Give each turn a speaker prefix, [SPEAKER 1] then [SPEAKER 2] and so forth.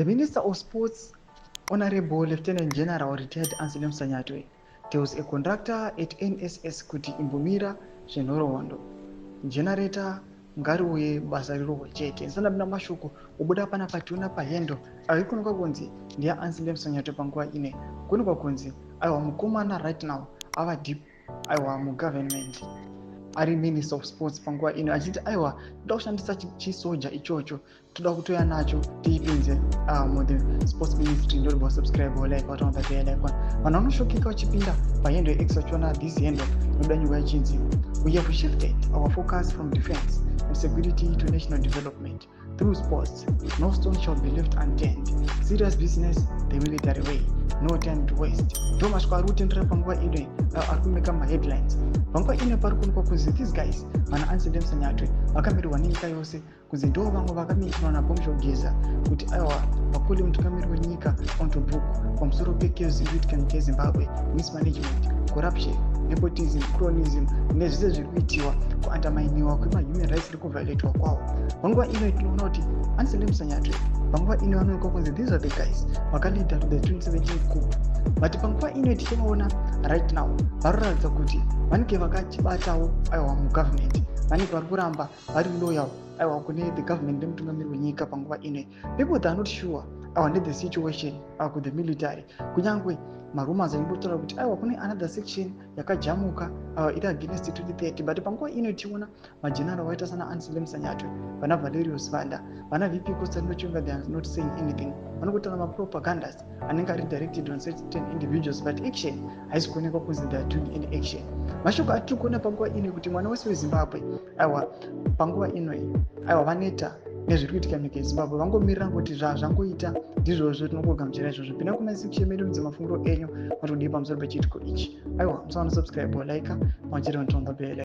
[SPEAKER 1] The Minister of Sports, Honorable Lieutenant General Retired Anselem Sanyatwe, tells a contractor at NSS kuti imbomira zvenhoroondo. Generator ngariuye, basa rirohwe chete. Ndisandapinda mashoko obuda panapa, tiona pahandle ayo ikuonekwa kunzi ndeyaAnselem Sanyatwe. Panguva ine kuonekwa kunzi aiwa, mukomana right now ava deep, aiwa, mugovernment, ari Minister of Sports panguva ino, achiti aiwa, toda kushandisa chisoja ichocho, toda kutoya nacho tiipinze muthe sports ministry. Ndoribva subscribe, like, watonga bell icon. Vanhu vanoshokeka vachipinda pahandle yeX vachiona this handle inoda nyuka ichinzi, "We have shifted our focus from defense and security to national development through sports. No stone shall be left unturned. Serious business, the military way. No time to waste." Ndo masviko ari kutendera panguva ino, ari kumeka maheadlines panguva ino. Pari kuonekwa kunzi these guys, vana Anselem Sanyatwe, vakamirirwa nenyika yose kunzi ndo vamwe vakamitirwa naBombshell Geza kuti aiwa, vakuli mutungamiri wenyika onto book pamusoro pecase iri kuitika nyika yeZimbabwe, mismanagement, corruption, nepotism, cronyism nezvese zviri kuitiwa, kuandamainiwa kwemahuman rights iri kuviolatwa kwavo. Panguva ino tinoona kuti Anselem Sanyatwe panguva ino vanoonekwa kunzi these are the guys vakaleada to the 2017 coup, but panguva ino tichivaona right now varoratidza kuti vanenge vakachibatawo, aiwa, mugovernment, vanenge vari kuramba vari loyal, aiwa, kune the government nemutungamiri wenyika. Panguva ino people, they are not sure, aiwa, nethe situation kuthe military, kunyange marumors aimbotaura kuti aiwa, kune another section yakajamuka iri against 2030. But panguva ino tiona mageneral vaita sana Anselem Sanyatwe, vana Valerius Vanda, vana VP Constantino Chiwenga, they are not saying anything. Vanongotaura mapropagandas anenge ari directed on certain individuals, but action haisi kuonekwa kunzi they are doing any action. Mashoko atiri kuona panguva ino kuti mwana wese weZimbabwe, aiwa, panguva ino, aiwa, vaneta nezviri kuitika munyika yeZimbabwe. Vangomirira ngoti zvazvangoita ndizvozvo, tinongogamuchira izvozvo. Pinda kuma section medu, mudze mafungiro enyu matodii pamusoro pechiitiko ichi. Aiwa, musawana subscribe, like, machiri on the bell.